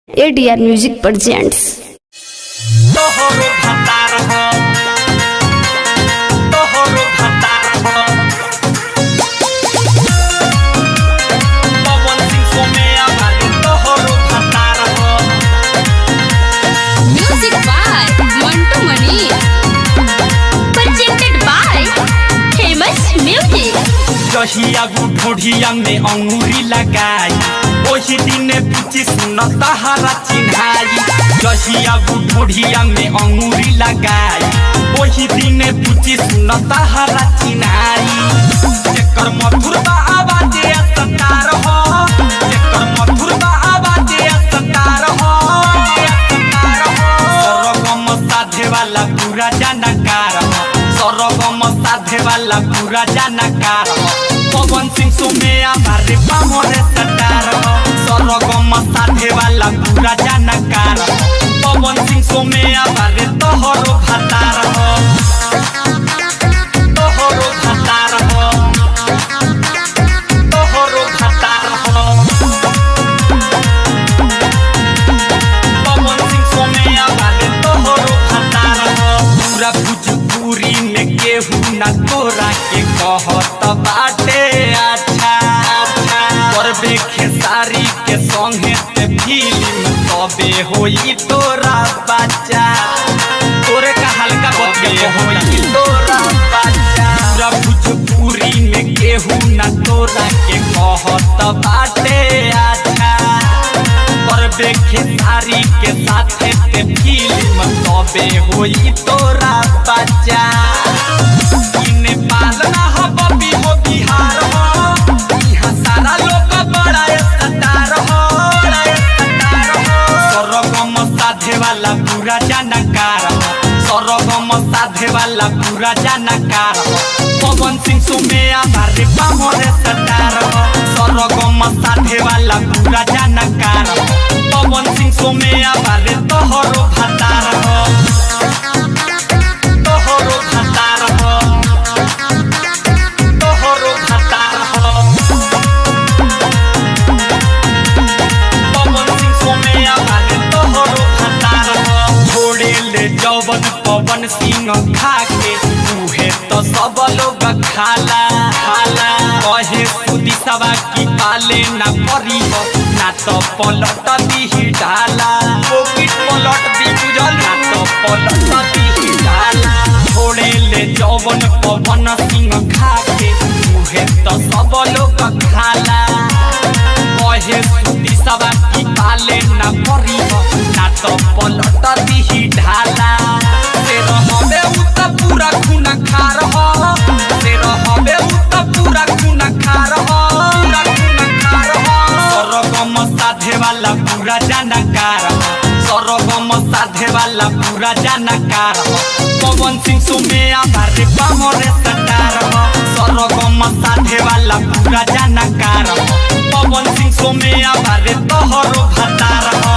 ADR music presents. तोहरो भतार हो, तोहरो भतार हो। पवन सिंह सोमेया भाले तोहरो भतार हो। Music by Mantu Mani. Presented by Famous Music. जहिया ढोढ़िया में अंगूरी लगाई, ओही दिन पूछी सुन तहारा चिन्हाई। जहिया ढोढ़िया में अंगूरी लगाई, ओही दिन पूछी सुन तहारा चिन्हाई। जेकर मधुर बा आवाज सतार हो, जेकर मधुर बा आवाज सतार हो, सतार हो। सरगम साधे वाला पूरा जानकार हो, सरगम साधे वाला पूरा जानकार हो। पवन सिंह सुमेया मारे पामोरे सटार हो, सरगम साधे वाला पूरा जानकार हो। पवन सिंह सुमेया मारे तोहरो भतार हो, तोहरो भतार हो, तोहरो भतार हो। पवन सिंह सोमेया वाले तोहरो भतार हो। पूरा भोजपुरी में केहू ना तोरा के कहत बाटे अच्छा अच्छा। करबे खेसारी के संगे ते फिल्म तबे होई तोरा बच्चा। तोरे का हल्का बतिया होई तोरा बच्चा। पूरा भोजपुरी में केहू ना तोरा के कहत बाटे अच्छा। करबे खेसारी के साथे ते फिल्म तबे होई तोरा बच्चा। ई नेपाल ना हो बबी हो बिहार हो, इहाँ सारा लोग बड़ा सतार हो, बड़ा सतार हो। सरगम साधे वाला पूरा जानकार हो, सरगम साधे वाला पूरा जानकार हो। पवन सिंह सुमेया मारे पामोरे सटार हो, सरगम साधे वाला पूरा जानकार हो। पवन सिंह सुमेया मारे तोहरो भतार हो, तोहरो भतार हो, तोहरो भतार हो। पवन सिंह सोमेया भाले तोहरो भतार हो। छोड़े ले जवन पवन सिंह खाके, उहे तो सब लोग खाला खाला। कहे सुदी सवा की पाले ना परी हो, ना तो पलट दीही डाला। पॉकेट पलट दी बुझल, ना तो पलट दीही डाला। छोड़े ले जवन पवन सिंह खाके, उहे तो सब लोग खाला। कहे सुती सवा की पाले ना परी हो, ना तो पलट दीही ढाला। से रहबे उ त पूरा खूना खार हो, से रहबे उ त पूरा खूना खार हो, पूरा खूना खार हो। सरगम साधे वाला पूरा जानकार हो, सरगम साधे वाला पूरा जानकार हो। पवन सिंह सुमेया मारे पामोरे सटार हो, सरगम साधे वाला पूरा जानकार हो। पवन सिंह सोमेया मारे तोहरो भतार हो।